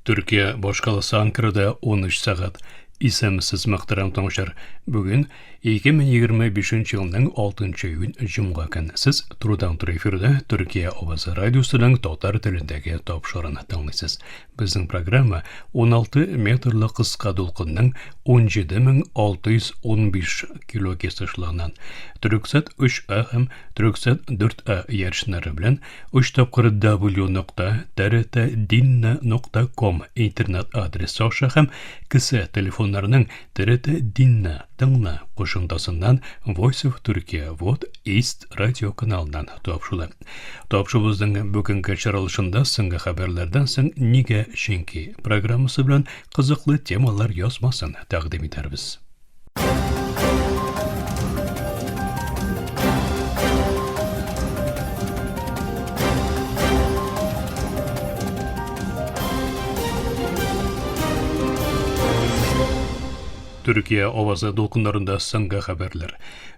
Төркия башкаласы Анкарада 13 сәгать. Исәнмесез, мөхтәрәм тыңлаучылар. Бүген 2025 елның 6 июнь җомга көн. Сез турыдан туры эфирда Төркия авазы радиосының татар телендәге тапшыруын тыңлыйсыз. Безнең программа 16 метрлы кыска дулкынның 17615 килогерц тышлыгыннан Төрксат 3А һәм Төрксат 4А иярченнәре белән Өч тапкыр w нокта trt-dinna нокта ком интернет адресы аша һәм кесә телефоннарының TRT Dinna тыңла кушымтасыннан Voice of Turkey Вот East радио каналыннан тапшыла. Тапшыруыбызның бүгенге чыгарылышында соңгы хәбәрләрдән соң Нигә чөнки программасы белән кызыклы темалар язмасын тәкъдим итәрбез. Төркия авазы дулкыннарында соңгы хәбәрләр.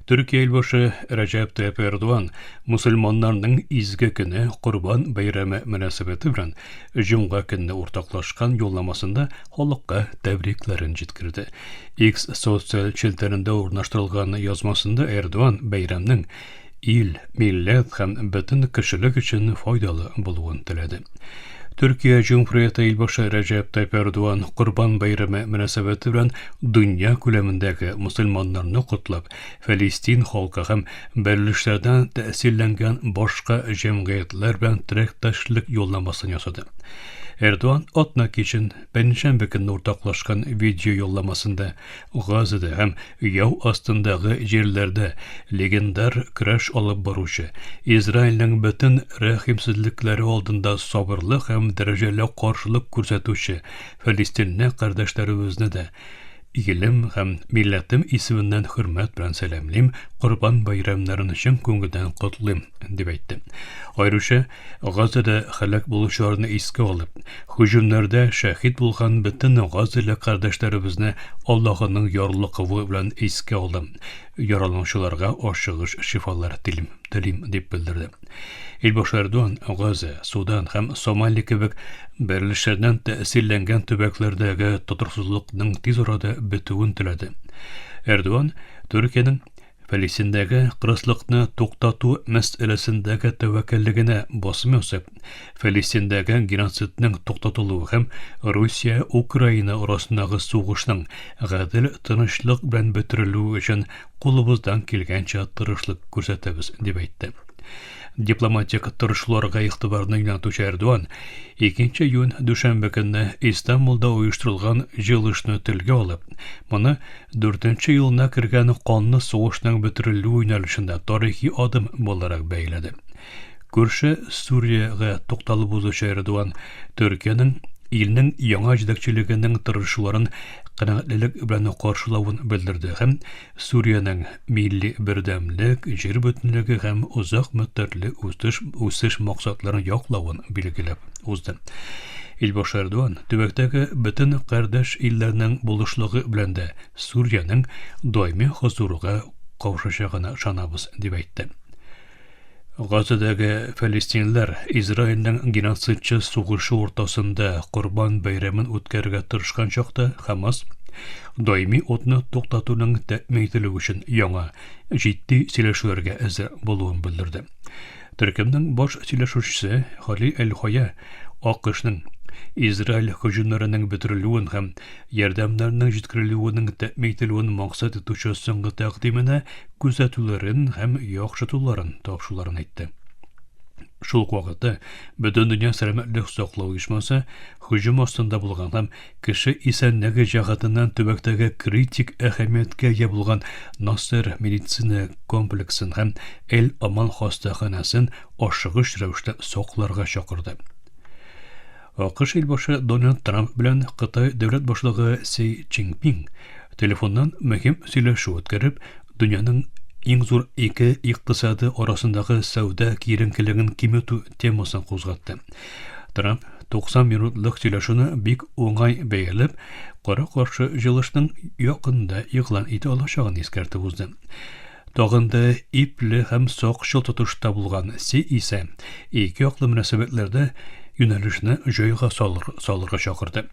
Төркия илбашы Рәҗәп Тайып Эрдоган мусульманнарның изге көне Корбан бәйрәме мөнәсәбәте белән җомга көнне уртаклашкан юлламасында халыкка тәбрикләрен җиткерде. X социаль челтәрендә урнаштырылган язмасында Эрдоган бәйрәмнең ил, милләт һәм бөтен кешелек өчен файдалы булуын теләде. Төркия Җөмһүрияте илбашы Рәҗәп Тайп Эрдоган Корбан бәйрәме мөнәсәбәте белән дөнья күләмендәге мөселманнарны котлап, Фәлистин халкы һәм бәрелешләрдән тәэсирләнгән башка җәмгыятьләр белән теләктәшлек юлламасын ясады. Эрдоган атна кичен Пәнҗешәмбе көнне уртаклашкан видеоюлламасында Газада һәм яу астындагы җирләрдә легендар көрәш алып баручы, Израильнең бөтен рәхимсезлекләре алдында сабырлы һәм дәрәҗәле каршылык күрсәтүче фәлистинле кардәшләребезне дә илем һәм милләтем исеменнән хөрмәт белән сәламлим, Корбан бәйрәмнәрен чын күңелдән котлыйм, дип әйтте. Аеруча Газада һәлак булучыларны искә алып, һөҗүмнәрдә шәһит булган бөтен газеле кардәшләребезне Аллаһының ярлыкавы белән искә алам, яраланучыларга ашыгыч шифалар телим, телим, дип белдерде. Илбашы Эрдоган Газа, Судан һәм Сомали кебек бәрелешләрдән тәэсирләнгән төбәкләрдәге тотрыксызлыкның тиз арада бетүен теләде. Эрдоган Төркиянең Фәлистиндәге кырыслыкны туктату мәсьәләсендәге тәвәккәллегенә басым ясап, Фәлистиндәге геноцидның туктатылуы һәм Русия-Украина арасындагы сугышның гадел тынычлык белән бетерелүе өчен кулыбыздан килгәнчә тырышлык күрсәтәбез, дип әйтте. Дипломатик тырышуларга игътибарны юнәлтүче Эрдоган 2 июнь дүшәмбе көнне Истанбулда оештырылган җыелышны телгә алып, моны дүртенче елына кергән канлы сугышның бетерелүе юнәлешендә тарихи адым буларак бәяләде. Күрше Сүриягә тукталып узучы Эрдоган Төркиянең илнең яңа җитәкчелегенең тырышуларын канәгатьлелек белән каршылавын белдерде һәм Сүриянең милли бердәмлек, җир бөтенлеге һәм озак мөддәтле үсеш, үсеш максатларын яклавын билгеләп узды. Илбашы Эрдоган төбәктәге бөтен кардәш илләрнең булышлыгы белән дә Сүриянең даими хозурга кавышачагына ышанабыз, дип әйтте. Газадагы фәлестинләр Израильнең геноцидчы сугышы уртасында Корбан бәйрәмен үткәрергә тырышкан чакта Хамас даими утны туктатуның тәэмин ителүе өчен яңа җитди сөйләшүләргә әзер булуын белдерде. Төркемнең баш сөйләшүчесе Хали Әл-Хая АКШның Израиль һөҗүмнәренең бетерелүен һәм ярдәмнәрнең җиткерелүенең тәэмин ителүен максат итүче соңгы тәкъдименә күзәтүләрен һәм яхшыртуларын тапшыруларын әйтте. Шул ук вакытта Бөтендөнья сәламәтлек саклау оешмасы һөҗүм астында булган һәм кеше исәнлеге җәһәтеннән төбәктәге критик әһәмияткә ия булган Насер медицина комплексын һәм Эль-Аман хастаханәсен ашыгыч рәвештә сакларга чакырды. АКШ илбашы Дональд Трамп белән Кытай дәүләт башлыгы Си Цзиньпин телефоннан мөһим сөйләшү үткәреп, дөньяның иң зур ике икътисады арасындагы сәүдә киеренкелеген киметү темасын кузгатты. Трамп 90 минутлык сөйләшүне бик уңай бәяләп, кара-каршы җыелышның якында игълан итә алачагын искәртеп узды. Тагын да ипле һәм сакчыл тотышта булган Си исә ике яклы мөнәсәбәтләрдә юнәлешне җайга салырга чакырды.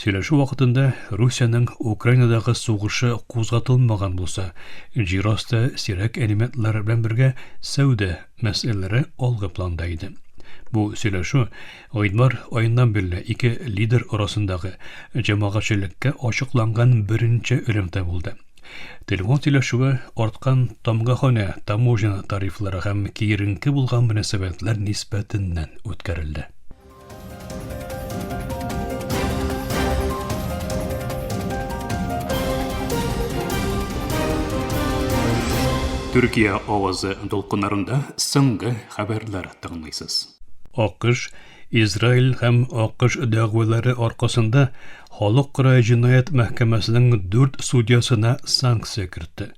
Сөйләшү вакытында Русиянең Украинадагы сугышы кузгатылмаган булса, җир асты сирәк элементлары белән бергә сәүдә мәсьәләләре алгы планда иде. Бу сөйләшү гыйнвар аеннан бирле ике лидер арасындагы җәмәгатьчелеккә ачыкланган беренче элемтә булды. Телефон сөйләшүе арткан тамгаханә, таможня тарифлары һәм киеренке булган мөнәсәбәтләр нисбәтеннән үткәрелде. Төркия авазы дулкыннарында соңгы хәбәрләр тыңлыйсыз. АКШ, Израиль һәм АКШ дәгъвалары аркасында Халыкара җинаять мәхкәмәсенең дүрт судьясына санкция кертте.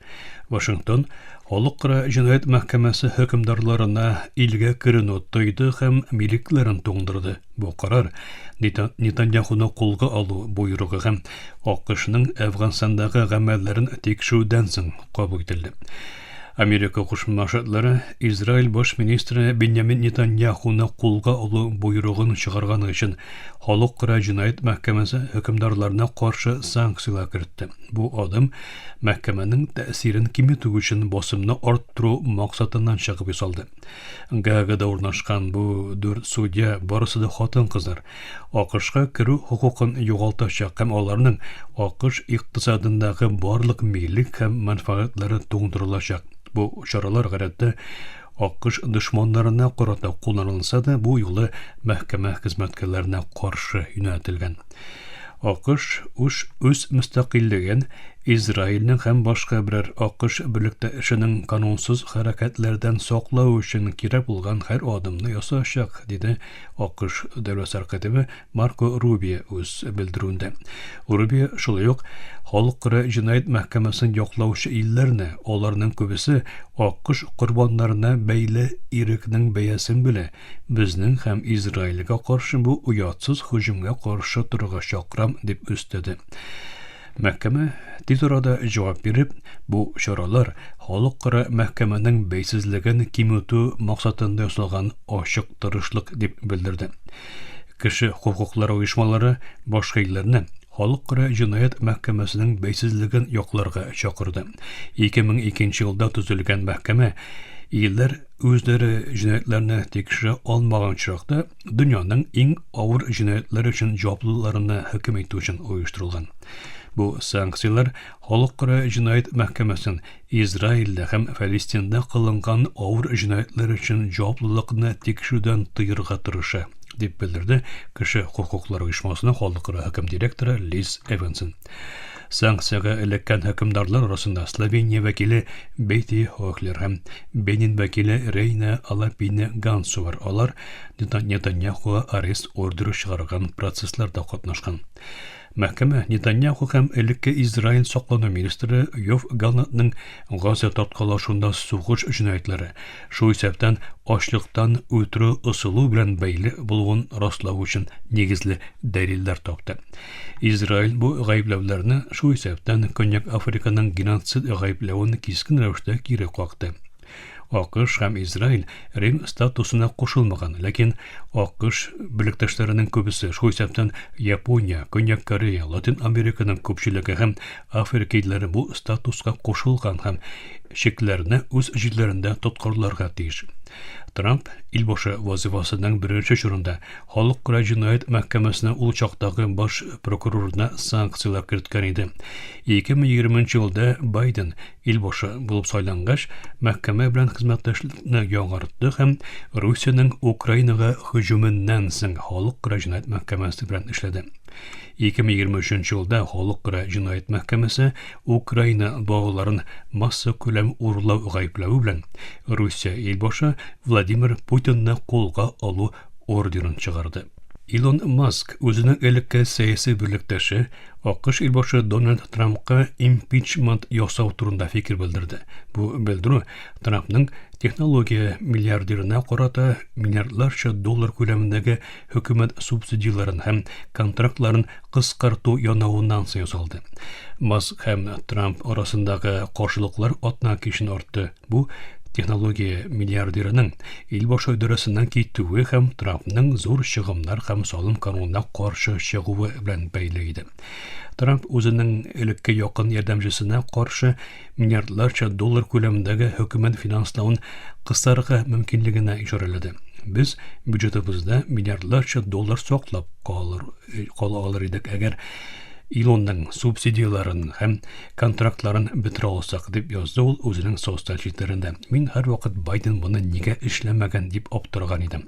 Вашингтон Халыкара җинаять мәхкәмәсе хөкемдарларына илгә керүне тыйды һәм милекләрен туңдырды. Бу карар Нетаньяхуны кулга алу боерыгы һәм АКШның Әфганстандагы гамәлләрен тикшерүдән соң кабул ителде. Америка Кушма Штатлары Израиль баш министры Беньямин Нетаньяхуны кулга алу боерыгын чыгарган өчен Халыкара җинаять мәхкәмәсе хөкемдарларына каршы санкцияләр кертте. Бу адым мәхкәмәнең тәэсирен киметү өчен басымны арттыру максатыннан чыгып ясалды. Гаагада урнашкан бу дүрт судья барысы да хатын-кызлар. АКШка керү хокукын югалтачак һәм аларның АКШ икътисадындагы барлык милек һәм мәнфәгатьләре туңдырылачак. Бу чаралар гадәттә АКШ дошманнарына карата кулланылса да, бу юлы мәхкәмә хезмәткәрләренә каршы юнәлтелгән. АКШ үз үз мөстәкыйльлеген Израильнең һәм башка берәр АКШ берлектәшенең канунсыз хәрәкәтләрдән саклау өчен кирәк булган һәр адымны ясаячак, диде АКШ дәүләт сәркатибе Марко Рубио үз белдерүендә. Рубио шулай ук Халыкара җинаять мәхкәмәсен яклаучы илләрне, аларның күбесе АКШ корбаннарына бәйле ирекнең бәясен белә, безнең һәм Израильгә каршы бу оятсыз һөҗүмгә каршы торырга чакырам, дип өстәде. Мәхкәмә тиз арада җавап биреп, бу чаралар Халыкара мәхкәмәнең бәйсезлеген киметү максатында ясалган ачык тырышлык дип белдерде. Кеше хокуклары оешмалары башка илләрне Халыкара җинаять мәхкәмәсенең бәйсезлеген якларга чакырды. 2002 елда төзелгән мәхкәмә илләр үзләре җинаятьләрне тикшерә алмаган очракта дөньяның иң авыр җинаятьләр өчен җаваплыларны хөкем итү өчен оештырылган. Бу санкцияләр Халыкара җинаять мәхкәмәсен Израильдә һәм Фәлестиндә кылынган авыр җинаятьләр өчен җаваплылыкны тикшерүдән тыерга тырыша, дип белдерде Кеше хокуклары оешмасының халыкара хөкем директоры Лиз Эвансон. Санкциягә эләккән хөкемдарлар арасында Словения вәкиле Бетти Хохлер һәм Бенин вәкиле Рейна Алапине Гансу бар. Алар Нетаньяхуга арест ордеры чыгарган процессларда катнашкан. Мәхкәмә Нетаньяху һәм элекке Израиль саклану министры Йов Галантның Газа тарткалашуында сугыш җинаятьләре, шул исәптән ачлыктан үтерү ысулы белән бәйле булуын раслау өчен нигезле дәлилләр тапты. Израиль бу гаепләүләрне, шул исәптән Көньяк Африканың геноцид гаепләвен кискен рәвештә кире какты. АКШ һәм Израиль Рим статусына кушылмаган, ләкин АКШ бүлектәшләренең күбесе, шул исәптән Япония, Көньяк Корея, Латин Американың күпчелеге һәм Африка илләре бу статуска кушылган һәм чикләрне үз җирләрендә тоткарларга тиеш. Трамп илбашы вазифасының беренче чорында Халыкара җинаять мәхкәмәсенә ул чактагы баш прокурорына санкцияләр керткән иде. 2020 елда Байден Илбашы булып сайлангач, мәхкәмә белән хезмәттәшлекне яңартты һәм Русиянең Украинага һөҗүменнән соң Халыкара җинаять мәхкәмәсе белән эшләде. 2023 елда Халыкара җинаять мәхкәмәсе Украина балаларын массакүләм урлау гаепләве белән Русия илбашы Владимир Путинны кулга алу ордерын чыгарды. Илон Маск үзенең элекке сәяси берлектәше АКШ илбашы Дональд Трампка импичмент ясау турында фикер белдерде. Бу белдерү Трампның технология миллиардерына карата миллиардларча доллар күләмендәге хөкүмәт субсидияләрен һәм контрактларын кыскарту янавыннан соң ясалды. Маск һәм Трамп арасындагы каршылыклар атна кичен артты. Бу Технология миллиардерының илбашы идарәсеннән китүе һәм Трампның зур чыгымнар һәм салым канунына каршы чыгуы белән бәйле иде. Трамп үзенең элекке якын ярдәмчесенә каршы миллиардларча доллар күләмендәге хөкүмәт финанславын кысарга мөмкинлегенә ишарәләде. Без бюджетыбызда миллиардларча доллар саклап калыр, кала алыр идек, әгәр Илонның субсидияләрен һәм контрактларын бетерә алсак, дип язды ул үзенең социаль челтәрендә. Мин һәрвакыт Байден моны нигә эшләмәгән дип аптыраган идем.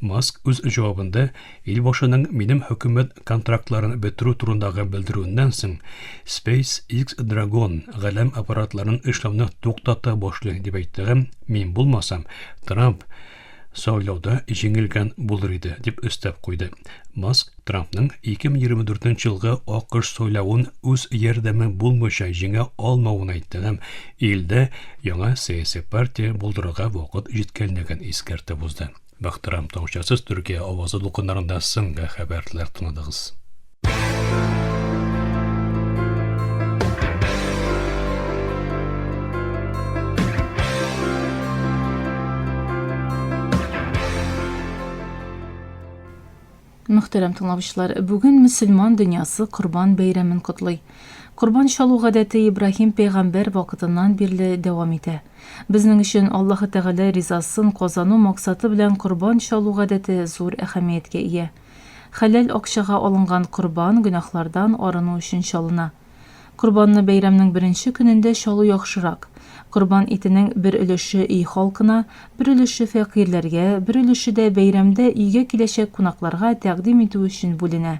Маск үз җавабында Илбашының минем хөкүмәт контрактларын бетерү турындагы белдерүеннән соң SpaceX Dragon галәм аппаратларын эшләүне туктата башлый дип әйтте һәм мин булмасам, Трамп сайлауда җиңелгән булыр иде, дип өстәп куйды. Маск Трампның 2024 елгы АКШ сайлавын үз ярдәме булмыйча җиңә алмавын әйтте һәм илдә яңа сәяси партия булдырырга вакыт җиткәнлеген искәртеп узды. Мөхтәрәм тыңлаучылар, Төркия авазы дулкыннарында соңгы хәбәрләр тыңладыгыз. Мөхтәрәм тыңлаучылар, бүген мөселман дөньясы Корбан бәйрәмен котлый. Корбан чалу гадәте Ибраһим пәйгамбәр вакытыннан бирле дәвам итә. Безнең өчен Аллаһы Тәгалә ризасын казану максаты белән корбан чалу гадәте зур әһәмияткә ия. Хәләл акчага алынган корбан гөнаһлардан арыну өчен чалына. Корбанны бәйрәмнең беренче көнендә чалу яхшырак. Корбан итенең бер өлеше өй халкына, бер өлеше фәкыйрьләргә, бер өлеше дә бәйрәмдә өйгә киләчәк кунакларга тәкъдим итү өчен бүленә.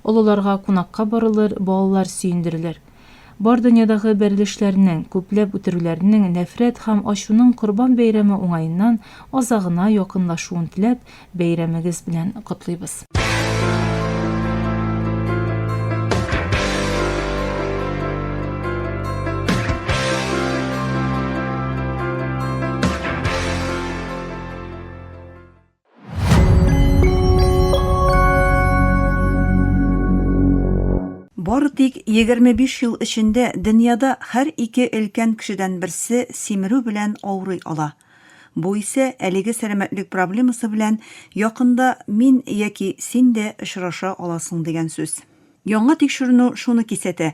Олыларга кунакка барылыр, балалар сөендерелер. Бар дөньядагы бәрелешләрнең, күпләп үтерүләрнең, нәфрәт һәм ачуның Корбан бәйрәме уңаеннан азагына якынлашуын теләп, бәйрәмегез белән котлыйбыз. Бары тик 25 ел эчендә дөньяда һәр ике өлкән кешедән берсе симерү белән авырый ала. Бу исә әлеге сәламәтлек проблемасы белән якында мин яки син дә очраша аласың дигән сүз. Яңа тикшеренү шуны кисәтә,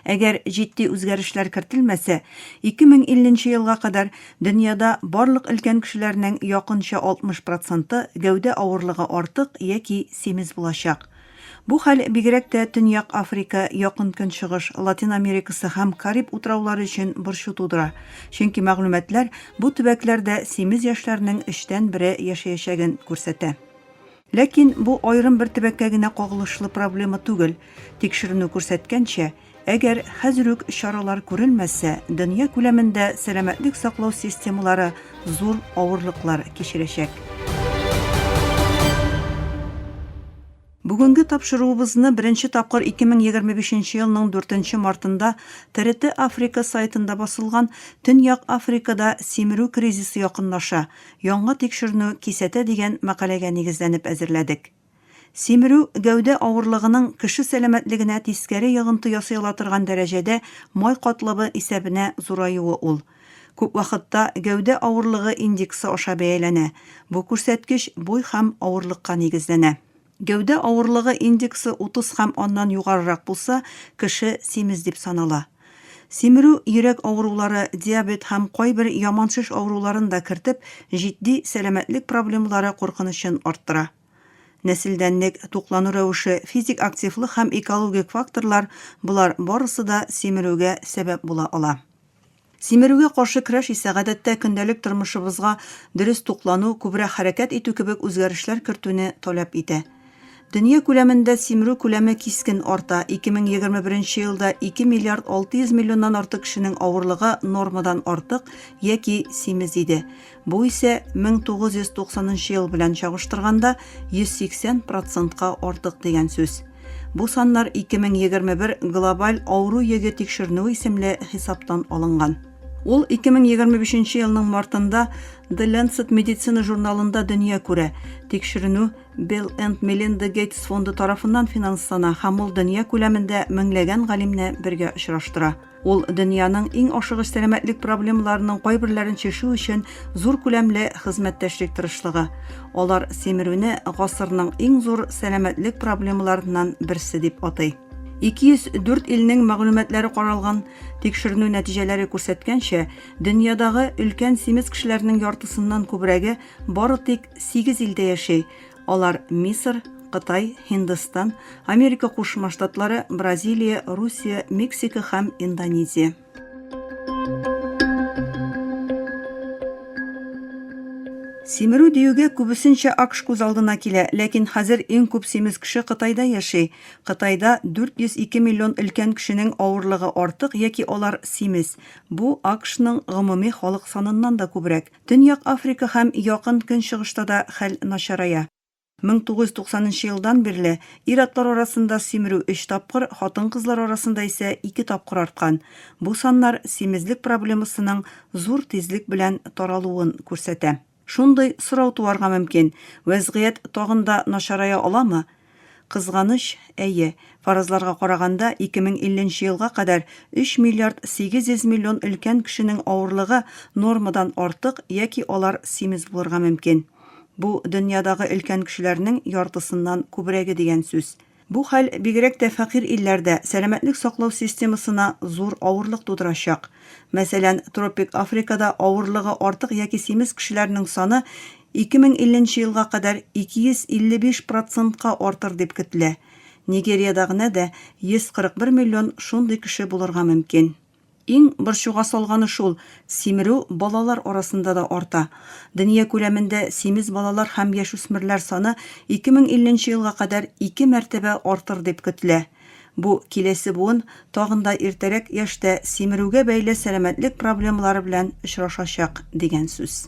әгәр җитди үзгәрешләр кертелмәсә, 2050 нче елга кадәр дөньяда барлык өлкән кешеләрнең якынча 60 проценты гәүдә авырлыгы артык яки симез булачак. Бу хәл бигрәк тә Төньяк Африка, Якын Көнчыгыш, Латин Америкасы һәм Кариб утраулары өчен борчу тудыра, чөнки мәгълүматлар бу төбәкләрдә симез яшьләрнең өчтән бере яшәячәген күрсәтә. Ләкин бу аерым бер төбәккә генә кагылышлы проблема түгел. Тикшеренү күрсәткәнчә, әгәр хәзер үк чаралар күрелмәсә, дөнья күләмендә сәламәтлек саклау системалары зур авырлыклар кичерәчәк. Бүгенге тапшыруыбызны беренче тапкыр 2025 нче елның дүртенче мартында TRT Африка сайтында басылган Төньяк Африкада симерү кризисы якынлаша, Яңа тикшеренү кисәтә дигән мәкаләгә нигезләнеп әзерләдек. Симерү, гәүдә авырлыгының кеше сәламәтлегенә тискәре йогынты ясый ала торган дәрәҗәдә май катлавы исәбенә зураюы ул. Күп вакытта гәүдә авырлыгы индексы аша бәяләнә. Бу күрсәткеч буй һәм авырлыкка нигезләнә. Гәүдә авырлыгы индексы 30 һәм аннан югарырак булса, кеше симез дип санала. Симерү йөрәк авырулары, диабет һәм кайбер яман шеш авыруларын да кертеп, җитди сәламәтлек проблемалары куркынычын арттыра. Нәселдәнлек, туклану рәвеше, физик активлык һәм экологик факторлар, болар барысы да симерүгә сәбәп була ала. Симерүгә каршы көрәш исә гадәттә көндәлек тормышыбызга дөрес туклану, күбрәк хәрәкәт итү кебек үзгәрешләр кертүне таләп итә. Дөнья күләмендә симерү күләме кискен арта, 2021 нче елда 2 миллиард 600 миллионнан артык кешенең авырлыгы нормадан артык яки симез иде. Бу исә 1990 нчы ел белән чагыштырганда 180 процентка артык дигән сүз. Бу саннар 2021 глобаль авыру йөге тикшеренүе исемле хисаптан алынган. Ул 2025 нче елның мартында The Lancet медицина журналында дөнья күрә. Тикшеренү Bill and Melinda Gates фонды тарафыннан финанслана һәм ул дөнья күләмендә меңләгән галимне бергә очраштыра. Ул дөньяның иң ашыгыч сәламәтлек проблемаларының кайберләрен чишү өчен зур күләмле хезмәттәшлек тырышлыгы. Алар симерүне гасырның иң зур сәламәтлек проблемаларыннан берсе дип атый. 204 илнең мәгълүматлары каралган тикшеренү нәтиҗәләре күрсәткәнчә, дөньядагы өлкән симез кешеләрнең яртысыннан күбрәге бары тик сигез илдә яши, Алар Мисыр, Кытай, Һиндстан, Америка Кушма Штатлары, Бразилия, Русия, Мексика һәм Индонезия. Симерү диюгә күбесенчә АКШ күз алдына килә, ләкин хәзер иң күп симез кеше Кытайда яши. Кытайда 402 миллион өлкән кешенең авырлыгы артык яки алар симез. Бу АКШның гомуми халык саныннан да күбрәк. Төньяк Африка һәм Якын Көнчыгышта да хәл начарая. 1990 нчы елдан бирле ир-атлар арасында симерү өч тапкыр, хатын-кызлар арасында исә ике тапкыр арткан. Бу саннар симезлек проблемасының зур тизлек белән таралуын күрсәтә. Шундый сорау туарга мөмкин, вәзгыять тагын да начарая аламы? Кызганыч, әйе. Фаразларга караганда, 2050 нче елга кадәр 3 миллиард 800 миллион өлкән кешенең авырлыгы нормадан артык яки алар симез булырга мөмкин. Бу, дөньядагы өлкән кешеләрнең яртысыннан күбрәге дигән сүз. Бу хәл бигрәк тә фәкыйрь илләрдә сәламәтлек саклау системасына зур авырлык тудырачак. Мәсәлән, тропик Африкада авырлыгы артык яки симез кешеләрнең саны 2050 нче елга кадәр 255 процентка артыр дип көтелә. Нигериядә генә дә 141 миллион шундый кеше булырга мөмкин. Иң борчуга салганы шул, симерү балалар арасында да арта. Дөнья күләмендә симез балалар һәм яшүсмерләр саны 2050 нче елга кадәр ике мәртәбә артыр дип көтелә. Бу киләсе буын тагын да иртәрәк яшьтә симерүгә бәйле сәламәтлек проблемалары белән очрашачак дигән сүз.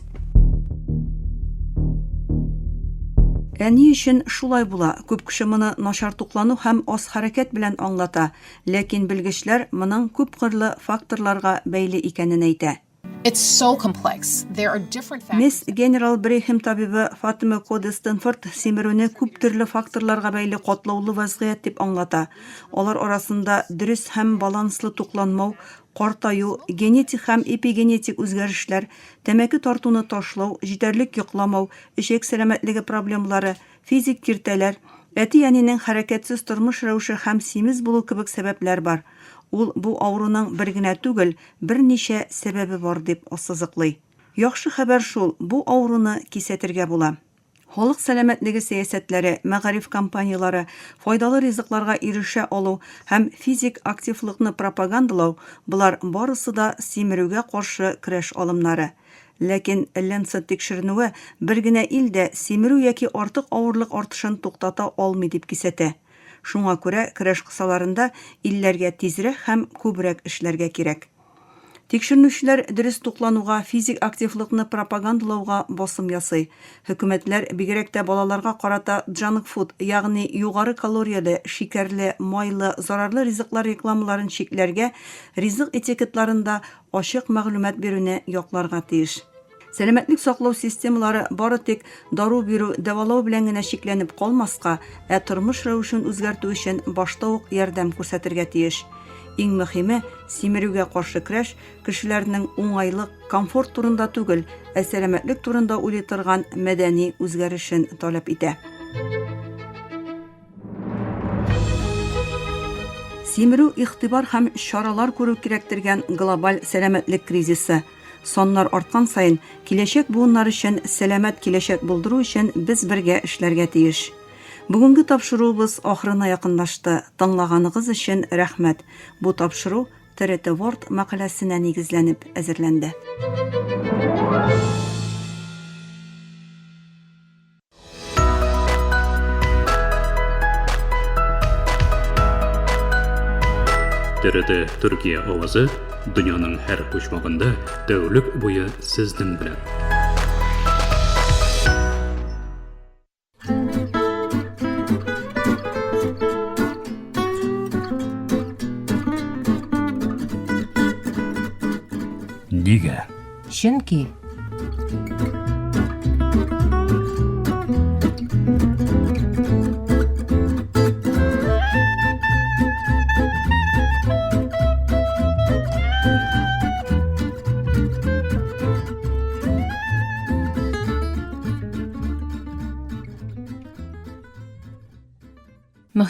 Ә ни өчен шулай була? Күп кеше моны начар туклану һәм аз хәрәкәт белән аңлата, ләкин белгечләр моның күпкырлы факторларга бәйле икәнен әйтә. Мисс Генерал Брейхем табибы Фатима Коде Стэнфорд симерүне күп төрле факторларга бәйле катлаулы вазгыять дип аңлата. Алар арасында дөрес һәм баланслы тукланмау, картаю, генетик һәм эпигенетик үзгәрешләр, тәмәке тартуны ташлау, җитәрлек йокламау, эчәк сәламәтлеге проблемалары, физик киртәләр, әти-әнинең хәрәкәтсез тормыш рәвеше һәм симез булу кебек сәбәпләр бар. Ул бу авыруның бер генә түгел, берничә сәбәбе бар дип ассызыклый. Яхшы хәбәр шул, бу авыруны кисәтергә була. Халык сәламәтлеге сәясәтләре, мәгариф кампанияләре, файдалы ризыкларга ирешә алу һәм физик активлыкны пропагандалау, болар барысы да симерүгә каршы көрәш алымнары. Ләкин Lancet тикшеренүе бер генә ил дә симерү яки артык авырлык артышын туктата алмый дип кисәтә. Шуңа күрә көрәш кысаларында илләргә тизрәк һәм күбрәк эшләргә кирәк. Тикшеренүчеләр дөрес туклануга, физик активлыкны пропагандалауга басым ясый. Хөкүмәтләр бигрәк тә балаларга карата джанк-фуд, ягъни югары калорияле, шикәрле, майлы, зарарлы ризыклар рекламаларын чикләргә, ризык этикетларында ачык мәгълүмат бирүне якларга тиеш. Сәламәтлек саклау системалары бары тик дару бирү, дәвалау белән генә чикләнеп калмаска, ә тормыш рәвешен үзгәртү өчен башта ук ярдәм күрсәтергә тиеш. Иң мөһиме, симерүгә каршы көрәш кешеләрнең уңайлык, комфорт турында түгел, ә сәламәтлек турында уйлый торган мәдәни үзгәрешен таләп итә. Симерү игътибар һәм чаралар күрү кирәк дигән глобаль сәламәтлек кризисы. Саннар арткан саен, киләчәк буыннар өчен сәламәт киләчәк булдыру өчен без бергә эшләргә тиеш. Бүгенге тапшыруыбыз ахырына якынлашты. Тыңлаганыгыз өчен рәхмәт. Бу тапшыру TRT World мәкаләсенә нигезләнеп әзерләнде. TRT Төркия авазы дөньяның һәр почмагында тәүлек буе сезнең белән. Нигә? Чөнки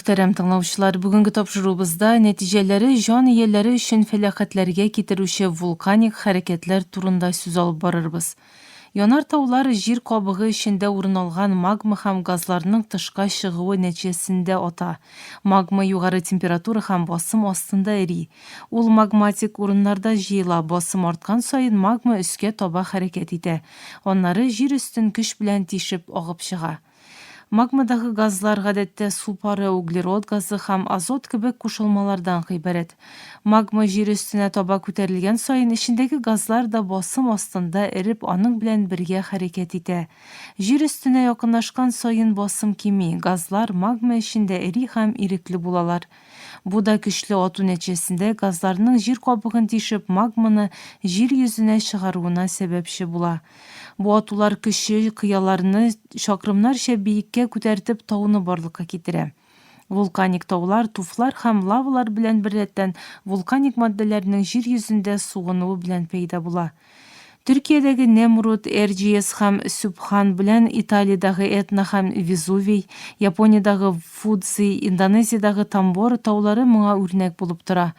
Мөхтәрәм тыңлаучылар, бүгенге тапшыруыбызда нәтиҗәләре җан ияләре өчен фәләкатьләргә китерүче вулканик хәрәкәтләр турында сүз алып барырбыз. Янар таулар җир кабыгы эчендә урын алган магма һәм газларның тышка чыгуы нәтиҗәсендә ата. Магма югары температура һәм басым астында эри. Ул магматик урыннарда җыела, басым арткан саен магма өскә таба хәрәкәт итә, аннары җир өстен көч белән тишеп агып чыга. Магмадагы газлар гадәттә су пары, углерод газы һәм азот кебек кушылмалардан гыйбарәт. Магма җир өстенә таба күтәрелгән саен эчендәге газлар да басым астында эреп аның белән бергә хәрәкәт итә. Җир өстенә якынлашкан саен басым кими, газлар магма эчендә эри һәм ирекле булалар. Бу да көчле ату нәтиҗәсендә газларның җир кабыгын тишеп магманы җир йөзенә чыгаруына сәбәпче була. Бу атулар көче кыяларны чакрымнарча биеккә күтәртеп тауны барлыкка китерә. Вулканик таулар туфлар һәм лавалар белән беррәттән вулканик матдәләрнең җир йөзендә суынуы белән пәйда була. Төркиядәге Немрут, Эрҗиес һәм Сүбхан белән Италиядәге Этна һәм Везувий, Япониядәге Фудзи, Индонезиядәге Тамбора таулары моңа үрнәк булып тора.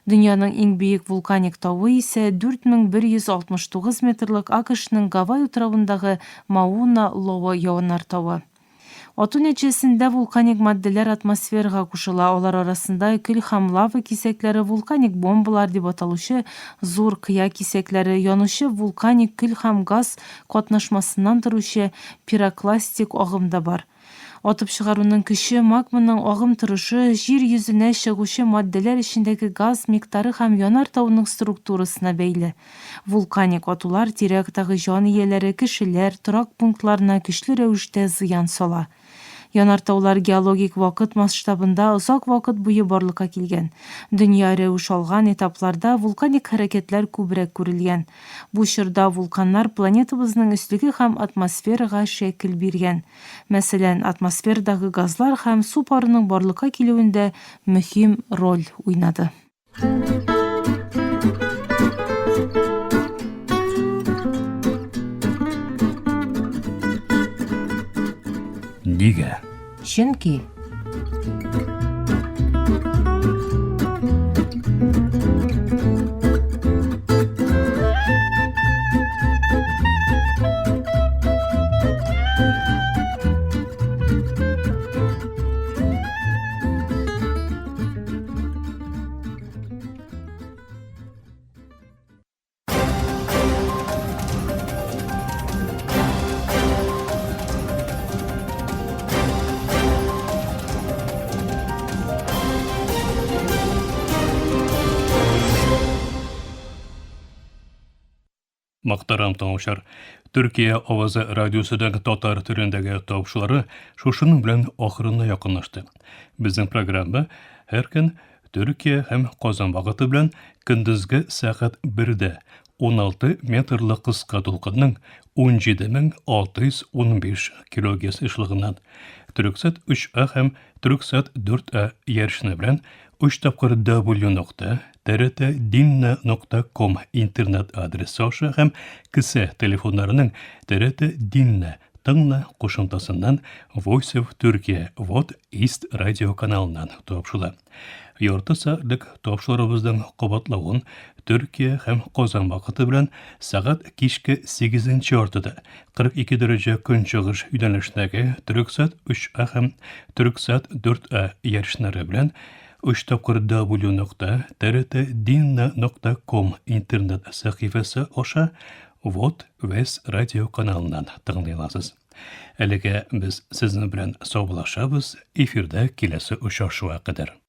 Дөньяның иң биек вулканик тавы исә 4169 метрлык АКШның Гавай утравындагы Мауна-Лоа янартавы. Ату нәтиҗәсендә вулканик матдәләр атмосферага кушыла, алар арасында көл һәм лава кисәкләре, вулканик бомбалар дип аталучы зур кыя кисәкләре, янучы вулканик көл һәм газ катнашмасыннан торучы пирокластик агым да бар. Атып чыгаруның көче, магманың агым торышы, җир йөзенә чыгучы матдәләр эчендәге газ микъдары һәм янартауның структурасына бәйле. Вулканик атулар тирә-яктагы җан ияләре, кешеләр, торак пунктларына көчле рәвештә зыян сала. Янартаулар геологик вакыт масштабында озак вакыт буе барлыкка килгән. Дөнья рәвеш алган этапларда вулканик хәрәкәтләр күбрәк күрелгән. Бу чорда вулканнар планетабызның өслеге һәм атмосферага шәкел биргән. Мәсәлән, атмосферадагы газлар һәм су парының барлыкка килүендә мөһим роль уйнады. Нигә? Чөнки Мөхтәрәм тыңлаучылар, Төркия авазы радиосының татар телендәге тапшырулары шушының белән ахырына якынлашты. Безнең программа һәр көн Төркия һәм Казан вакыты белән көндезге сәгать 1дә 16 метрлы кыска дулкынның 17615 килогерц ешлыгыннан Төрксат 3А һәм Төрксат 4А ярышны белән 3 тапкыр w нокта trtdinna нокта ком интернет адресы аша һәм кесә телефоннарының TRT Dinna тыңла кушымтасыннан Voice of Turkey Вот East радио каналыннан тапшыла. Ярты сәгатьлек тапшыруыбызның кабатлавын Төркия һәм Казан вакыты белән сәгать кичке 8 яртыда 42 дәрәҗә көнчыгыш юнәлешендәге Төрексат 3А һәм Төрексат 4А ярышнары белән 3 тапкыр w нокта trtdinna нокта ком интернет сәхифәсе аша Вот Вес радио каналыннан тыңлый аласыз. Әлегә без сезнең белән саубуллашабыз, эфирда киләсе очрашуга кадәр.